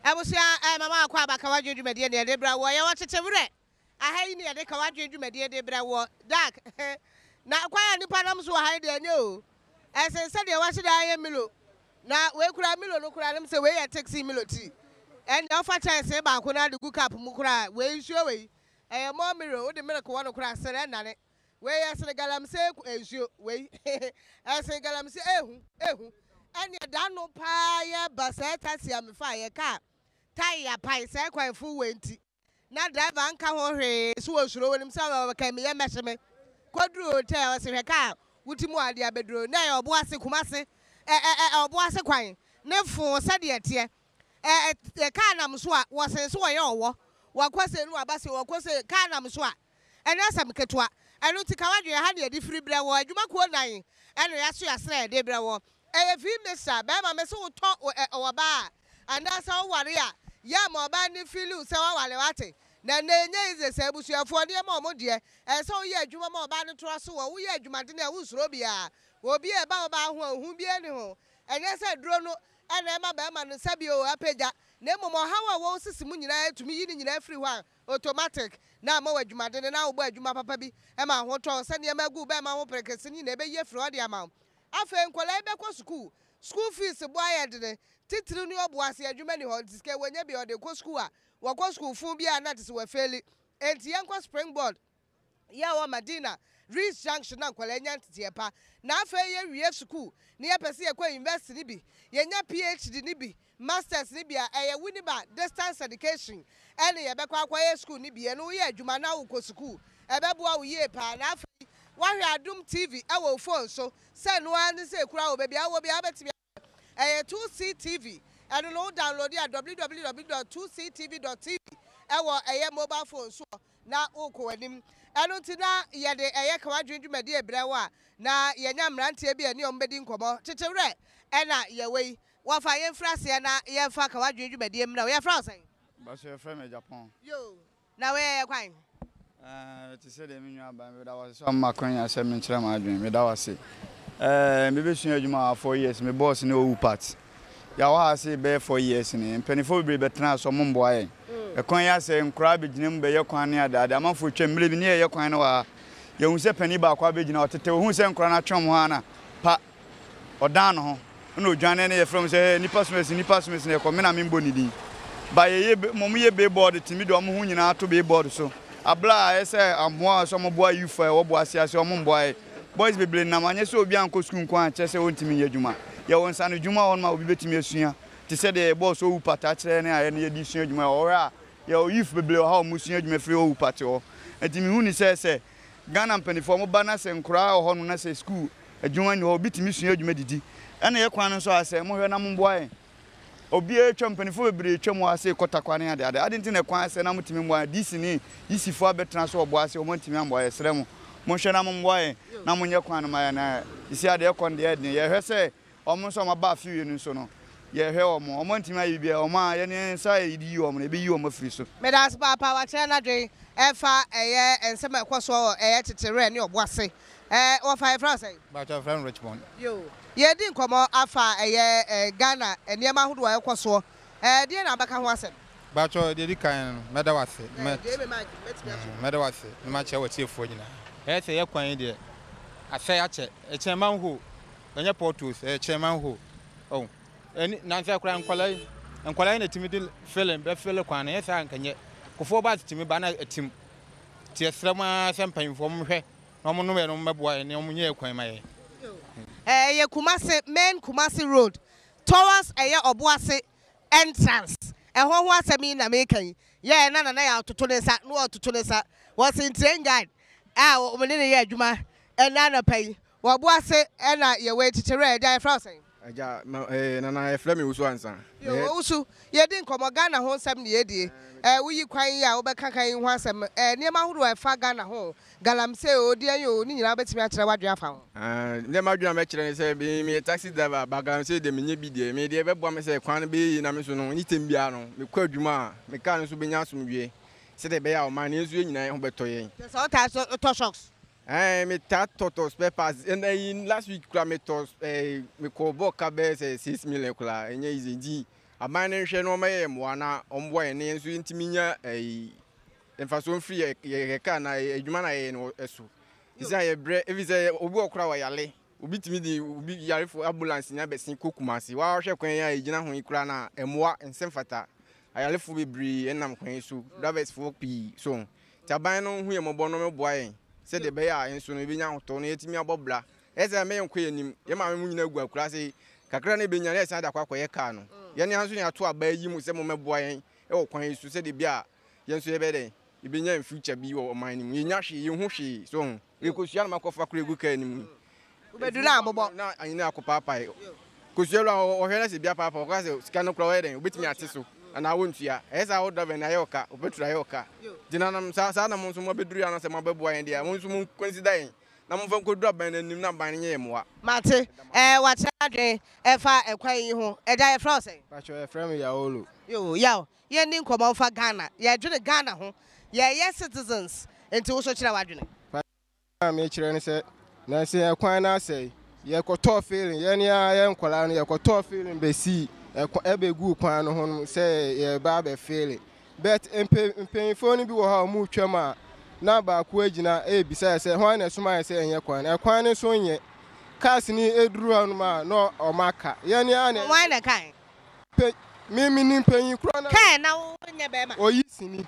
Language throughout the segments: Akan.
Abusua eh, mama akɔ aba ka w'adwene dwumadie ne yɛde brɛ woɔ. Yɛwɔ kyekye werɛ. Aha yi ne yɛde ka w'adwene dwumadie de brɛ woɔ. Jack, na kwan a nnipa nam so wɔ ha yi deɛ ɛnyɛ o. Ɛsen sɛdeɛ wɔahyɛ da ayɛ Milo. Na wei koraa Milo no koraa nom sɛ wei yɛ thick sen Milo tea. Ɛndeɛ wofa kyɛnsee baako na de gu cup mu koraa a, wei nsuo wei, ɛyɛ more Milo, wode milk wɔ no koraa a, sere ɛnnane. Wei ɛsene galamsey nsuo wei ɛsene galamsey ehu ehu ɛneɛ da no paa yɛ ba sɛɛ taxi a me fa yɛ car tae apae sɛɛ kwan fuu wei nti na driver nka ho hwee so wɔ suro wɔnim sɛ ɔbɛka me yɛ mɛhye me kɔ duru hotel ɔse hwɛ car wo ti mu a ɔde abɛduro na ɛyɛ ɔbo ase kumase ɛ ɛ ɛ ɔbo ase kwan ne foo sɛdeɛ ɛteɛ ɛ ɛ car nam so a wɔsen so wɔyɛ ɔwɔ wɔkɔ sei no waba sei wɔkɔ sei car nam so a Ɛnyɛ asɛm ketewa. Ɛno nti ka w'adwene, ɛha ne yɛde firi brɛ wɔ, adwuma kuo nan ɛna yɛaso yɛasene a yɛde brɛ wɔ. Ɛyɛ fi mesa, bɛɛma mese wo tɔ ɔbaa a, anaasɛ wo ware a, yɛ ma ɔbaa no feeli wo sɛ waware wate. Na ɛnɛ ɛnyɛ easy sɛ abusuafoɔ nneɛma ɔmo deɛ, ɛsɛ sɛ woyɛ adwuma ma ɔbaa no toa so wɔ, woyɛ adwumadene a wonsuro obiara. Obi a ɛba ɔbaa ho a ohu biara nni ho. Ɛnyɛ sɛ aduro no ɛna ɛma bɛɛma no nsa bio apagya, na mmom ɔhaw a ɛwɔ wo sisi mu nyinaa ɛtumi yi ne nyinaa firi hɔ a Automatic, na ama wo adwumaden na wobɔ adwuma papa bi ma ho tɔ wo sɛ nneɛma gu wo bɛmma ho perekese no nyinaa ɛbɛyi afiri hɔ de ama wo. Afei nkwadaa yi bɛkɔ sukuu, school fees bo ayɛ dene, titiriw ne ɔboase adwuma nni hɔ nti sika wɔnya bi a wɔde kɔ sukuu a wɔkɔ sukuu fon biara na te sɛ wɔafeeli. Enti yɛnkɔ Springboard. Yɛ wɔ Madina, Rees Junction na nkwadaa nya nteteɛ pa. Na afei yɛ wie sukuu na yɛ pɛ sɛ yɛ kɔ university no bi, yɛ nya PhD no bi, Masters no bi a, ɛyɛ Winneba Distance Education ɛne yɛ bɛkɔ akɔ yɛ sukuu no bi. Ɛno wo yɛ adwuma na wo kɔ sukuu, ɛbɛboa wo yie paa. Na afei wahwɛ Adom TV ɛwɔ wo phone so, sɛ ɛno ara ne sɛ ɛkura wo baabi a wowɔ biara wobɛtumi Ɛyɛ 2CTV, ɛno no wo download a www dot 2ctv dot tv ɛwɔ ɛyɛ mobile phone soɔ na wokɔ w'anim. Ɛno nti na yɛde ɛyɛ ka w'adwene dwumadie brɛ wo a na yɛnya mmeranteɛ bi a ɛne wɔn bɛdi nkɔmmɔ. Kyekye werɛ ɛna yɛwɔ yi. Wɔfa yɛmfiri aseɛ na yɛmfa ka w'adwene dwumadie mmrɛ wo. Yɛfrɛ wo sɛn? Baso yɛfrɛ me Agyapong. Yoo. Na wei ɛyɛ kwan? Ɛɛ, te sɛ deɛ me nua ban, meda wo ase sɛ wama kwan sɛ menkyerɛ m'adwene. Meda wo ase. Ɛɛ, mebɛsua adwuma wɔ ha 4 years, me boss ne owu part. Yɛawɔ ha ase bɛyɛ 4 years ni. Mpanimfoɔ bebree bɛtena so, ɔmo mboa yɛn. Ɛkwan yi asɛ, nkoraa bɛgyina mu bɛyɛ kwan ne adeade. Amanfoɔ twam, mmerɛ bi ne yɛyɛ kwan no wɔ ha. Yɛhu sɛ panin baako abɛgyina, ɔtete, ohuu sɛ nkoraa no atwe ɔmo ho ara na pa. Ɔdan ne ho na odwane na yɛfrɛ mu sɛ hey, nipa somasi nipa somasi na yɛkɔ me na membɔ ne din ba yɛyɛ wɔn yɛ billboard tumi de wɔn ho nyinaa to billboard so abla a ɛyɛ sɛ amoa sɛ wɔn boa youth a ɛwɔ boase ase wɔn mboa yɛ boys bebree nam anyɛ sɛ obi ankɔ sukuu nko ankyerɛ sɛ wɔntumi nyɛ adwuma yɛwɔ nsano adwuma wɔ hɔ nom a obi bɛtumi asua te sɛ deɛ yɛbɔɔ so owu pata kyerɛ ne a yɛne yɛde sua adwuma wɔ hɔ a yɛwɔ youth bebree wɔ ha a wɔn sua adwuma firi owu pate hɔ nti mehu ne sɛ sɛ Ghana mpaninfoɔ ɔmo ba na sɛ nkoraa wɔ hɔ nom na sɛ sukuu adwuma nni hɔ obi tumi sua adwuma didi ɛna yɛ kwan no nso a sɛ mo hwɛ na mo boa yɛn obiara twam mpaninfoɔ bebree twam wɔ ase kɔ takwa ne ade ade ade nti na kwan sɛ na mo tumi mmoa yɛn DC ne EC foɔ abɛtena so wɔ boa ase ɔmo antumi amboa yɛ srɛ mo mo nhwɛ na mo mmoa yɛn na mo nyɛ kwan no ma yɛn na sisi adeɛ kɔ no deɛ ɛden yɛhwɛ sɛ Wɔn nso a wɔaba afe wei no nso no, yɛhwɛ wɔn. Wɔantumi ayɛ biribiara. Wɔn a yɛn yɛn nsa a yɛde yi wɔn no, yɛbɛyi wɔn afiri so. Meda ase paapa, wakyerɛ n'adwen ɛfa ɛyɛ nsɛm a ɛkɔ soɔ wɔ ɛyɛ tete werɛ ne ɔbo ase. Ɛɛ wɔfa yɛfrɛ wo sɛn? Mpakyɛw yɛfrɛ me Richmond. Yoo, yɛredi nkɔmmɔ afa ɛyɛ Ghana nneɛma ahodoɔ a ɛkɔ soɔ. Ɛɛ deɛn na wobɛka ho asɛm? Mpakyɛw deɛ ɛdi kan no, mɛda wo ase. Mɛda wo ase na makyerɛ w'atiefoɔ nyinaa. Ɛyɛ sɛ yɛ kwan yi deɛ, asɛe akyɛ. Ɛkyɛn manhole. Ɛnyɛ potholes, ɛyɛ kyerɛman hole. Oh, ɛni nansa koraa nkwadaa yi, nkwadaa yi na ɛtumi de filling bɛ fili kwan no, ɛnyɛ saa nka nyɛ. Kofoɔ bus tumi ba na ɛtim. Nti yɛsrɛ mo ara sɛ mpanyinfoɔ mo hwɛ na wɔn nom yɛ na wɔn bɛboa yɛn na wɔn nyɛ kwan ma yɛn. Ɛyɛ Kumasi main Kumasi road towards ɛyɛ Ɔboase entrance ɛhɔ ho asɛm yi na meka yi yɛɛ na Nana Yaw toto ne nsa na ɔtoto ne nsa wɔ train guide a wɔn ne no yɛ adwuma ɛnɛ anɔpa yi Wɔ bo ase na yɛ wei kyekye werɛ agya yɛfrɛ wo sɛn? Agya ma eh nana yɛfrɛ me Owusu Ansa. Yo Owusu yɛdi nkɔmɔ Ghana ho nsɛm na yɛdie eh woyi kwan yi a wobɛka kan yi ho asɛm eh nneɛma ahodoɔ a ɛfa Ghana ho galamsey oo deɛn oo ne nyinaa wobɛtumi akyerɛ w'adwene afa ho. Ah deɛ m'adwene a mɛkyerɛ ne sɛ me meyɛ taxi driver but galamsey deɛ menyɛ bi deɛ me deɛ ɛbɛboa me sɛ kwan no bɛyɛ yie na me nso no ne tɛm biara no mekɔ adwuma a me car no nso bɛnya asomdwoeɛ sɛdeɛ ɛbɛyɛ a ɔman no yɛn nso yɛn nyinaa yɛn ho bɛtɔ yɛn. Kyerɛ sɛ wotaa nso tɔ shocks? Ɛɛ me taa tɔ tɔ spare parts ɛnna yi last week kura me tɔ ɛɛ me kɔ bɔ ka bɛyɛ sɛ 6 million kura ɛnyɛ easy nti. Aban no nhwɛ na ɔmmɛyɛ yɛn mmoa na ɔmmoa yɛn na yɛn nso yɛntumi nya ɛyi mfasoɔ mfiri yɛ yɛ yɛ kaa na adwuma no a yɛyɛ no so. Sisi a yɛbrɛ ɛfiri sɛ obi wɔ koraa ɔyare obi tumi de obi yarefo ambulance nya bɛsen kɔ Kumasi. Woahwɛ kwan yi a yɛgyina ho yi koraa no a ɛmmoa ɛnsɛ mfata. Ayarefo bebree ɛnam kwan yi so, drivers foɔ pii so. Nti aban no hu yɛn mmɔbɔ na ɔmmɛboa yɛn sɛdeɛ ɛbɛyɛ a yɛn nso no yɛbɛnya ahotɔ na yɛatumi abɔ bra. Ɛyɛ sɛ ɛmɛ yɛnkɔ yɛn anim. Yɛn maame mu nyinaa gu akuraase. Kakra na yɛbɛnya na yɛsan de akɔ akɔyɛ kaa no. Yɛn ara nso na yɛato aba ayi mo sɛ mommɛboa yɛn wɔ kwan yi so sɛdeɛ bi a yɛn nso yɛbɛyɛ dɛn? Yɛbɛnya yɛn future bi wɔ ɔman no mu. Yɛnnya hwee, yɛnhu hwee. So ho? Yɛkɔsua na makɔfa koro agu kaa no mu yi. Wobɛdu na abobɔ. Na anyini akɔpaapae. Kosua wura ɔhwɛ na sɛ bi apaapae ɔka sɛ sika no koraa ɔyɛ dɛn? Wobɛtumi ate so anaa wontua. Ɛyɛ saa wo driver no ayɛ wo ka, wo petrol ayɛ wo ka. Nti nanom saa saa na mo nso moabɛduru yi anaasɛ moabɛboa yɛn deɛ a, mo nso mo consider yɛn. Na momfa nkɔduru aban no anim na aban no nyɛ yɛn mmoa. Mate. Ɛɛ, wakyerɛ n'adwene ɛfa ɛkwan yi ho. Agya, yɛfrɛ wo sɛn? Pakyɛ, yɛfrɛ me Yaolo. Yoo, Yaw, yɛnni nkɔmmɔ mfa Ghana. Yɛdwene Ghana ho. Yɛyɛ citizens, nti wo nso kyerɛ w'adwene. Pakyɛ, a mekyerɛ ne sɛ, nansa yi ɛkwan no asɛe. Yɛkɔtɔɔ feeling, yɛn ara yɛn nkwadaa no, yɛkɔtɔɔ feeling bɛsii, ɛkwa, ɛbɛguu kwan no ho nom sɛ yɛreba abɛfeele. But mpe mpanyinfoɔ no bi wɔ hɔ a wɔn retwam a na baako agyina rebisa yɛ sɛ hwan na ɛsoma yɛ sɛ yɛnyɛ kwan no. Ɛkwan no nso nyɛ. Cars no eduru hɔ nom a na wɔn aka. Yɛn ara na. Hwan na ɛkae? Pe me menim panyin korɔ na. Kae na wo nyɛ bɛɛma. Oyi sini.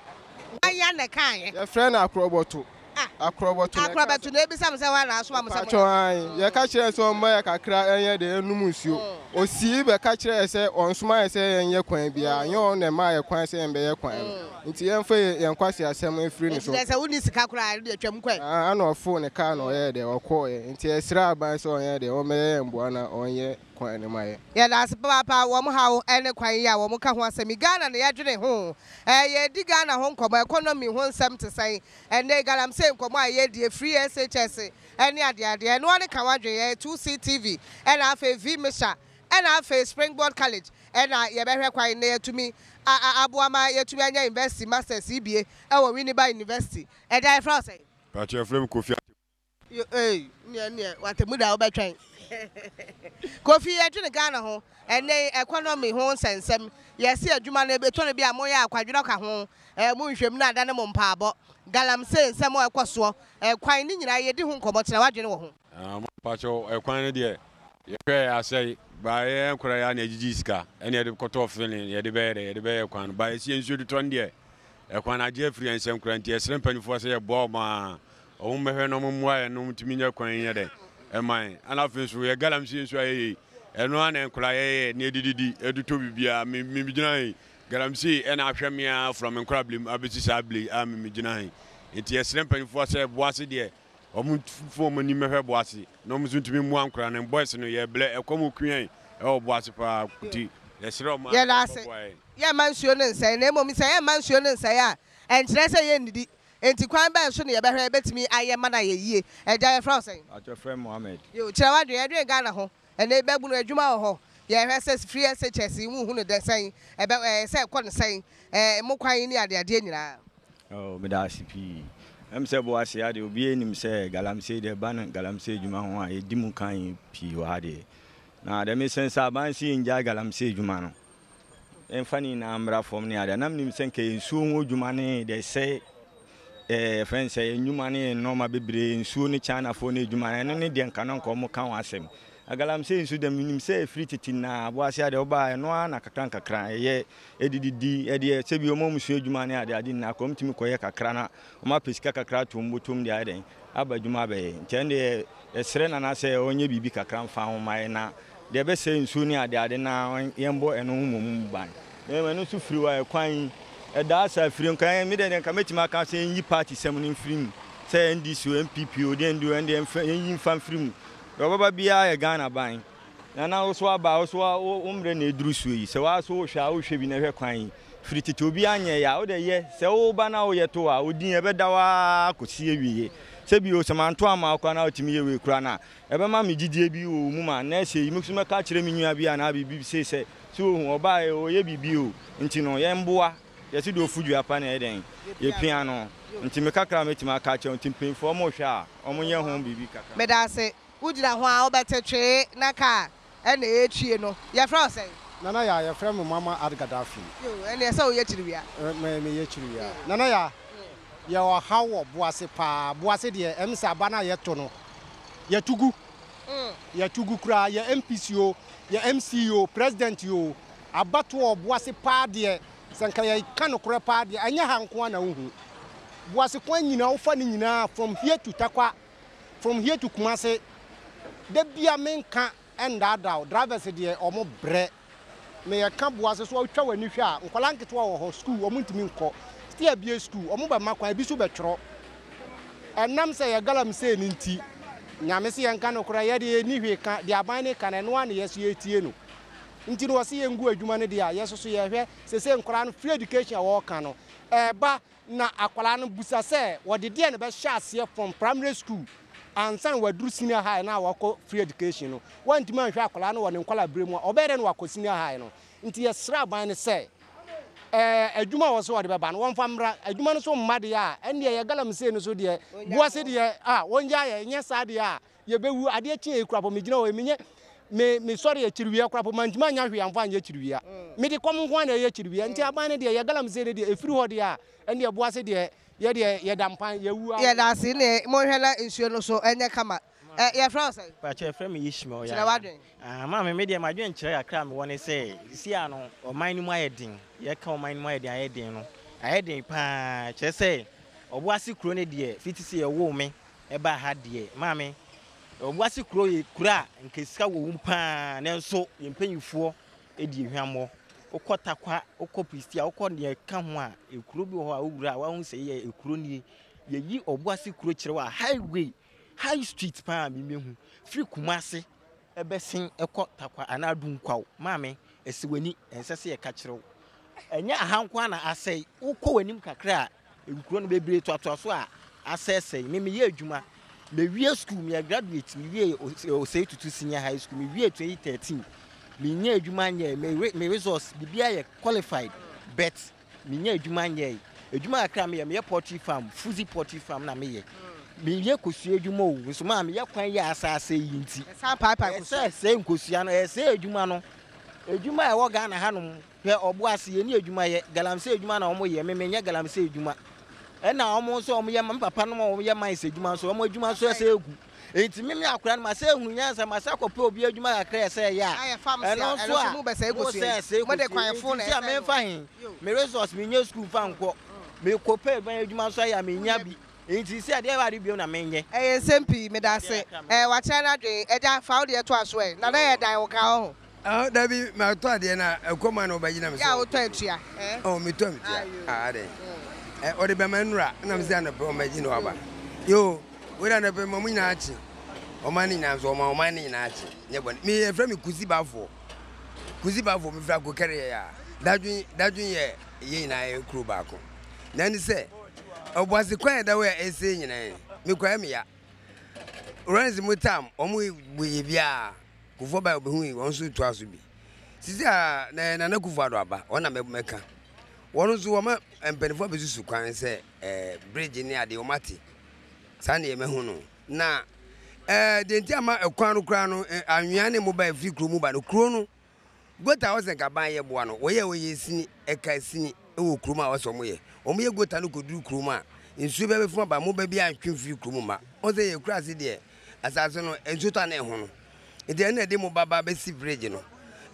Hwan na ɛkaeɛ? Yɛfrɛ no akorɔbɔto. Ah, Akorɔbɔto na ɛka sɛ. Akorɔbɔto na ebisa me sɛ hwan na asoma mo sɛ monyɛ. Mpakyɛw ae. Yɛka kyerɛɛ no sɛ ɔmma yɛ kakra ɛnyɛ dɛ ɛnnom nsuo. Osii bɛka kyerɛɛ yɛ sɛ ɔnsoma yɛ sɛ yɛnyɛ kwan biara. Ɛnyɛ ɔno na ɛmaa yɛ kwan sɛ yɛmbɛyɛ kwan no. Nti yɛmfa yɛn nkwaseasɛm mfiri ne Nti so. dɛ sɛ wonni sika koraa a ɛno deɛ twam kɔ ɛ. Aah ana ɔfoo ne car na ɔyɛɛ dɛ ɔkɔɔeɛ. Nti yɛsrɛ aban sɛ ɔnyɛ dɛ ɔmmɛyɛ yɛn mmoa na ɔnyɛ kwan no ma yɛn. Yɛda ase papaapa wɔn haw ne kwan yi a wɔn ka ho asɛm yi. Ghana na yɛdwene ho. Ɛɛ yɛredi Ghana ho nkɔmmɔ, economy ho nsɛm te sɛn? Ɛnnɛ yi galamsey nkɔmmɔ a yɛredi, free SHS ne adeadeɛ. Ɛno ara ne ka w'adwene. Yɛyɛ 2CTV ɛna afei V-Misha ɛna afei Springboard College ɛna yɛbɛhwɛ kwan na yɛatumi a a aboa ma yɛatumi anya University Masters yi bie ɛwɔ Winneba University. Ɛgya yɛfrɛ wo sɛn? Pakyɛ yɛfrɛ me Kofi Atebu. Yo ei neɛ neɛ watemu da wobɛtwɛn. Kofi yɛdwene Ghana ho ɛnɛ yi economy ho nsɛnsɛm yɛse adwuma no ɛtɔ no bi a moyɛ a kwadwerɛ ka ho ɛɛ mo nhwɛmu no adane mo mpaabɔ galamsey nsɛm a ɛkɔ soɔ ɛkwan ne nyinaa yɛdi ho nkɔmmɔ kyerɛ w'adwene wɔ ho. Ah mo mpakyɛw ɛkwan no deɛ yɛhwɛɛ asɛe ba yɛn nkora yɛ a na yɛgyegye sika ɛna yɛde kɔtɔɔ filling yɛde bɛyɛ dɛ yɛde bɛyɛ kwan no ba yɛsi nsuo totɔ no deɛ ɛkwan no agye afiri yɛn nsam koraa nti yɛsrɛ mpanimfoɔ sɛ yɛboa wɔn a Wɔn mmɛhwɛ na wɔn mmoa yɛn na wɔn ntumi nyɛ kwan nyɛ dɛ ɛma yɛn. Ɛna afei nso yɛ galamsey nso a yɛyɛ yi, ɛno ara na nkwadaa yɛyɛ na yɛde didi, yɛde tɔ biribiara. Me me gyina ha yi, galamsey ɛna ahwɛ me ara from me nkwadaa bere mu abɛsi saa bere yi a me me gyina ha yi. Nti yɛsrɛ mpanimfoɔ sɛ Boase deɛ wɔn mfa wɔn ani mmɛhwɛ Boase na wɔn nso ntumi mmoa nkwadaa no. Boys no yɛbrɛ, ɛkɔm reku yɛn ɛwɔ Boase paa nti yɛsrɛ wɔn ara Yɛda ase. wɔmmɛboa yɛn. Yɛmma nsuo no nsɛe, na mmom sɛ yɛmma nsuo no nsɛe a, ɛnkyerɛ sɛ yɛnnidi. Enti kwan bɛn so na yɛbɛhwɛ yɛbɛtumi ayɛ ma no ayɛ yie? Agya, yɛfrɛ wo sɛn? Pakyɛ frɛ me Mohammed. Yoo, kyerɛ w'adwene, yɛdwen Ghana ho. Ɛnnɛ yi babunu adwuma wɔ hɔ. Yɛhwɛ sɛ free SHS yi wohu no dɛ sɛn? Ɛbɛ ɛyɛ sɛ ɛkɔ no sɛn? Ɛɛ mo kwan yi ne adeadeɛ nyinaa. Oh, meda ase pii. Ɛm sɛ Boase ha deɛ obiara nim sɛ galamsey deɛ ɛba no galamsey adwuma ho a yɛdi mu kan pii wɔ ha deɛ. Na deɛ mesɛn sɛ aban se yɛngyae galamsey adwuma no. Yɛmfa ne nyinaa mmra fam ne adeɛ. Na menim sɛ nka yɛn nsuo ho adwuma ne deɛ ɛsɛe ɛɛ yɛfrɛ no sɛ yɛn nnwuma ne yɛn nneɛma bebree nsuo ne Chinafoɔ ne adwuma no ɛno ne deɛ nka na nka wɔn ka ho asɛm. Na galamsey nso deɛ menim sɛ ɛfiri tete na aboase adeɛ wobaa ɛno ara na kakra nkakra ɛyɛ ɛdididi ɛdeɛ sɛbi wɔn a wɔsua adwuma ne adeɛ ade nyinaa kɔ wɔtumi kɔyɛ kakra na wɔn apɛ sika kakra ato wɔn bɔtɔm de ayɛ dɛn aba adwuma abɛyɛ nti ɛno deɛ yɛsrɛ Nana sɛ ɔnyɛ biribi kakra mfa ho ma yɛn na deɛ ɛbɛsɛe nsuo ne adeade no ara yɛmbɔ ɛno ho mmom ban. Na mmom ɛno nso firi hɔ a ɛkwan yi ɛdaa saa firi nka yɛn me deɛ nka mɛtumi aka sɛ yɛnyi party sɛm no mfiri mu sɛ NDC o NPP o deɛ ndi o ɛndeɛ mfa yɛnyi mfa mfiri mu deɛ ɔbɛba biara yɛ Ghana ban na na wo so aba wo so wo mmerɛ na ɛduru soɔ yi sɛ waa so wohwɛ a wohwɛ bi na ɛhwɛ kwan yi firi tete obiara nyɛ yɛ a wode yɛ sɛ woba na woyɛ to a odin ɛbɛda wo ara kɔsi awieɛ sɛ bio sɛ manto ama wo koraa na wotumi yɛ wei koraa no a Ɛbɛma me gyidie bi wɔ wo mu ma nnɛ sei me nso mɛka akyerɛ me nua bi anaa biribi sei sɛ, so wohu, ɔbaa yi ɔreyɛ biribi o, nti no yɛmmoa. Yɛse deɛ ɔfu dua pa na ɛyɛ dɛn? Yɛpia no. Nti me kakra a mɛtumi aka akyerɛ wo nti mpanyinfoɔ wɔn rehwɛ a, wɔn nyɛ ho biribi kakra. Medase. Wogyina ho a wobɛte twee na car na ɛretwie no. Yɛfrɛ wo sɛn? Nana Yaa, yɛfrɛ me Muammar Ad Gaddafi. Yoo, ɛnneɛ sɛ woyɛ kyiriwia. Me, meyɛ kyiriwia. Nana Yaa, yɛwɔ ɔhaw wɔ Boase paa. Boase deɛ, ɛm sɛ aba no a yɛto no, yɛto gu. Yɛto gu koraa. Yɛ MPs o, yɛ MC o, President o, abatoɔ wɔ Boase paa deɛ, sɛ nka yɛka nokorɛ paa deɛ, ɛnyɛ ha nko ara na wohu. Boase kwan nyinaa, wofa ne nyinaa, from here to Tarkwa, from here to Kumasi, da bia menka Ɛndaadaa wo, drivers deɛ ɔmo brɛ. Me yɛ ka boa se so wotwa w'ani hwɛ a, nkwadaa nketewa wɔ hɔ, school ɔmo ntumi nkɔ. Still abue school, ɔmo bɛ ma kwan, ebi so bɛ twerɛ. Ɛnam sɛ yɛ galamsey no nti, Nyame se yɛnka nokorɛ, yɛ deɛ yɛnni hwee ka, deɛ aban no ka no ɛno ara na yɛ so yɛtie no. Nti no wɔse yɛngu adwuma no deɛ a, yɛ so so yɛhwɛ, sesei nkwadaa no free education a wɔɔka no, ɛɛba, Na akwadaa no bisa sɛ wɔde deɛn na ɛbɛhyɛ aseɛ from primary school ansa na waduru senior high na wakɔ free education no. Wantumi anhwɛ akwadaa no wɔ ne nkwadaa berɛ mu a, ɔbɛyɛ dɛn na wakɔ senior high no? Nti yɛsrɛ aban no sɛ ɛɛ adwuma a wɔsɛ wɔde bɛba no wɔmfa mmra. Adwuma no so mma deɛ a, ɛndeɛ yɛ galamsey no so deɛ, boase deɛ a wɔngyaa yɛ, nyɛ saa deɛ a, Yɛbɛwu, adeɛ kye yei koraa po, megyina hɔ yi, menyɛ, me, mesɔre akyiriwia koraa po, mantumi anya hwee amfa anyɛ akyiriwia. Mede kɔm nko ara na ɛyɛ akyiriwia. Nti aban no deɛ, yɛ galamsey no deɛ, ɛfiri hɔ deɛ a, ɛndeɛ boase deɛ, yɛ deɛ yɛda mpan, yɛawu ara. Yɛda ase ne monhwɛ na nsuo no so nyɛ kama. Ɛ yɛfrɛ wo sɛn? Pakyɛ yɛfrɛ me Ishmael Kyerɛ w'adwene. Ah maame me deɛ m'adwene kyerɛ kakra a mewɔ ne sɛ sisi a no ɔman no mu ayɛ den yɛka ɔman no mu ayɛ den ayɛ den no ayɛ den paa kyerɛ sɛ Ɔboase kuro no deɛ fiti sɛ yɛwoo me Ɛbaa ha deɛ, maame, Obuasi kuro yɛ kuro a nka sika wɔ mu paa nanso yɛn mpanyinfoɔ di hwammɔ. Wokɔ Tarkwa, wokɔ Prestea, wokɔ deɛ ɛka ho a, ekuro bi wɔ hɔ a wowura a woahu sɛ yɛ ekuro nie. Yɛyi Obuasi kuro kyerɛ wo a, highway, high street paa memɛhu. Firi Kumasi bɛsen kɔ Tarkwa anaa Dunkwaw, maame, ɛsɛ w'ani, ɛnsɛ sɛ yɛka kyerɛ wo. Ɛnyɛ aha nko ara na asɛe, wokɔ w'anim kakra a, Nkuro no bebree toatoa so a asɛesɛe. Me meyɛ adwuma. Mewie school, meyɛ graduate, mewie Osei Tutu Senior High School, mewie 2013. Menyɛ adwuma nyɛe, me, me results, biribiara yɛ qualified, but menyɛ adwuma nyɛe. Adwuma kakra a meyɛ, meyɛ poultry farm, Fuzi poultry farm na meyɛ. Menyɛ kosua adwuma o, nso maa meyɛ kwan yi a asɛ asɛe yi nti. Ɛsan paepae kosua. Ɛsɛ sɛe nkosua no, ɛsɛe adwuma no. Adwuma a ɛwɔ Ghana hanom, Hwɛ ɔbo ase, yɛnni adwuma yɛ, galamsey adwuma na wɔyɛ, me menyɛ galamsey adwuma. Ɛna wɔn nso wɔyɛ, me papa nom a wɔyɛ mines adwuma nso, wɔn adwuma nso ɛsɛ egu. Enti me me akora no, masɛ ehunu nyansa, masɛ akɔpɛ obi adwuma kakra ɛsɛ ɛyɛ a, ɛno nso a, mo sɛ ɛsɛ kosua. Enti sɛ memfa he, me resource menyɛ school mfa nkɔ, mekɔpɛ adwuma nso ayɛ a mennya bi. Enti sɛ ɛdeɛ bɛn ade bio na menyɛ? Ɛyɛ nsɛm pii, medase. Ɛɛ wakyerɛ n'adwen. Agya, fa wo deɛ toa so ɛ. Nana yɛ dan wo ka ɔho. Ah dabi matɔ adeɛ na ɛkɔm a na ɔbɛgyina me so. Yɛ a wotɔ atua eh. Oh metɔ metua. Ah adɛn. Ɛ ɔde bɛma nnura na mesɛ anɔpɛ ɔmɛgye na waba. Yoo wei de anɔpɛ ma mo nyinaa akye. Ɔman no nyinaa nso ɔma ɔman no nyinaa akye. Nyɛ bɔne. Me yɛfrɛ me Kusi Bafoɔ. Kusi Bafoɔ mefiri Akokɛre yɛ a. Dadwen dadwen yɛ yɛ nyinaa yɛ kuro baako. Na ɛne sɛ Ɔboase kwan a ɛda hɔ a ɛsɛe nyinaa yi, mekɔɛ me ya. Lawrence mu tam, wɔn yɛ biara. Kufuor bae obehui, wɔn nso toa so bi. Sisi a na Nana Kufuor Addo aba, wɔn na mɛka. Wɔn nso wɔma mpanimfoɔ abɛsusu kwan sɛ ɛɛ bridge ne adeɛ wɔn ate. Saa na yɛmahu no. Na ɛɛ deɛ nti ama ɛkwan no koraa no anwea ne mmoba ɛfiri kuro mu ba no, kuro no Gota a ɔsɛ nka aban yɛ boa no, wɔyɛ a wɔyɛ sini, ɛka sini wɔ kurom a ɔsɛ wɔn yɛ. Wɔn yɛ gota no kɔduru kurom a, nsuo bi abɛfum aba, moba bi antwe mfiri kurom mma. Wɔn sɛ yɛ kura ase deɛ, asase no, nsuo tɔ a na ɛho no. Nti ɛno na ɛde moba ba bɛsi bridge no.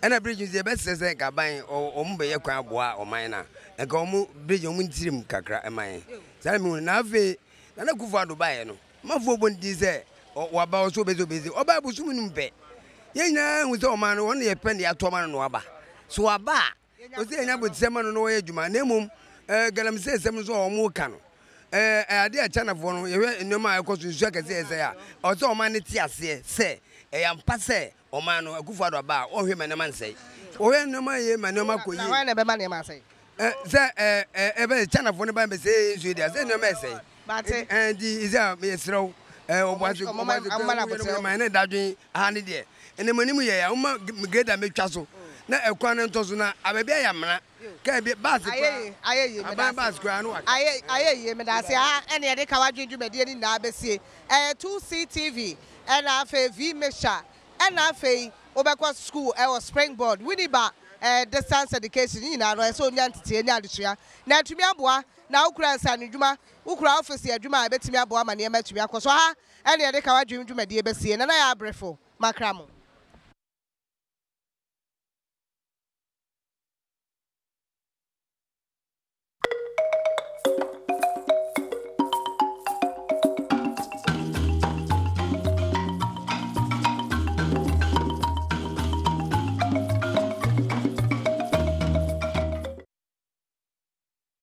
Ɛna bridge nso yɛbɛsrɛ sɛ nka aban wɔn bɛyɛ kwan aboa ɔman no a, nka wɔn bridge wɔn ntirim kakra ɛma yɛn. Saa na mehu no. Na afei, Nana Akufo-Addo baeɛ no, Amanfoɔ bɔ ne din sɛ waba ɔsɛ obɛsɛ obɛsɛ. Ɔbaa bosom num pɛ. Yɛn nyinaa hu sɛ ɔman no wɔn na yɛpɛ na yɛato ama no na waba. So waba a, ɔsɛ yɛnya abotisɛm ma no na ɔyɛ adwuma. Na mmom eh, galamsey sɛm nso a wɔn ka no, eh, eh, adeɛ a Chinafoɔ no yɛhwɛ nneɛma a ɛkɔ so nsuo akɛseɛ ɛsɛe a, ɔsɛ ɔman no te aseɛ sɛ ɛyɛ ampa sɛ ɔman no Akufo Addo aba a ɔnhwɛ ma nneɛma nsɛe. Ɔhwɛ nneɛma yie ma nneɛma kɔ yie. Na hwan na ɛbɛma nneɛma asɛe? Sɛ ɛbɛ Chinafoɔ no ba bɛsɛe nsuo deɛ sɛ nneɛma ɛsɛe. Mate. Nti sɛ mesrɛ wo ɔboase ɔboase kwan mu yɛ ne dadwen aha ne deɛ ɛnɛ mo anim yɛ ya woma grader mɛtwa so na ɛkwan no ntɔ so na abaabi ayɛ amena kaa bi baase koraa aban baase koraa no waka. Ayɛ yie meda ase aha ɛna yɛde ka wadwen dwumadie no nyinaa bɛsie ɛyɛ 2CTV ɛna afei V mixture ɛna afei wobɛkɔ school ɛwɔ springboard Winneba. eh, distance education ne nyinaa no ɛsɛ sɛ onya nteteɛ nya adesua na atumi aboa na wokura nsaanodwuma, wokura office adwuma a ɛbɛtumi aboa ma nneɛma atumi akɔ so. Ha ɛne yɛde Kawadwem dwumadie bɛsie. Nana Yaa Abrefo, makra mo.